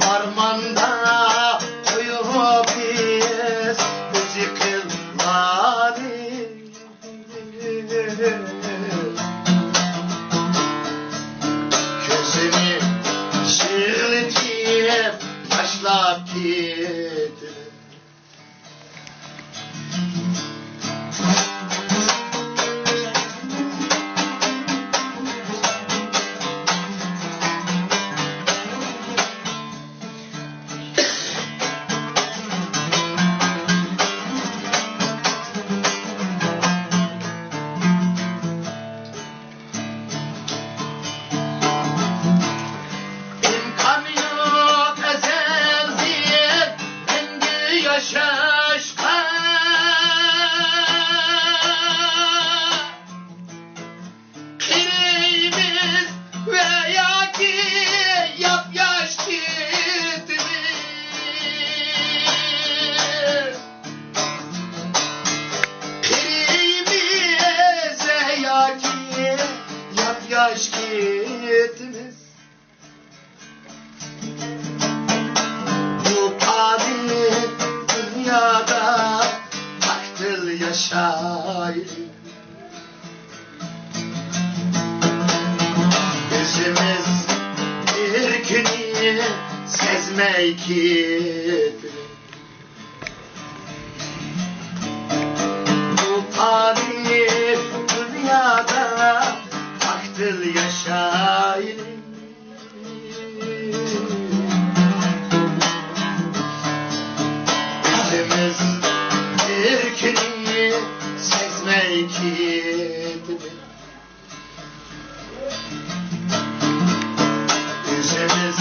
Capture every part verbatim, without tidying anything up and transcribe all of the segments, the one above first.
ئارماندا قويۇپ بىز ئۆز يېقىنلارنى. كۆزىنى يىغلىتىپ ياشلاپ كېتىمىز. ئىمكان يوق ئەزەلدىن مەڭگۈ ياشاشقا. قېرىيمىز ۋە ياكى ياپياش كېتىمىز. قېرىيمىز ۋە ياكى ياپياش كېتىمىز. بۇ پانىي دۇنيادا ماقتىل ياشايلى. ئۆزىمىز بىر كۈنى سەزمەي كېتىمىز. بۇ پانىي دۇنيادا ماقتىل ياشايلى. ئۆزىمىز بىر كۈنى سەزمەي كېتىمىز. ئۆزىمىز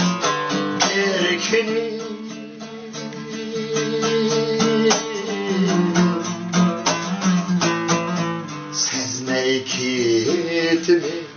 بىر كۈنى سەزمەي كېتىمىز.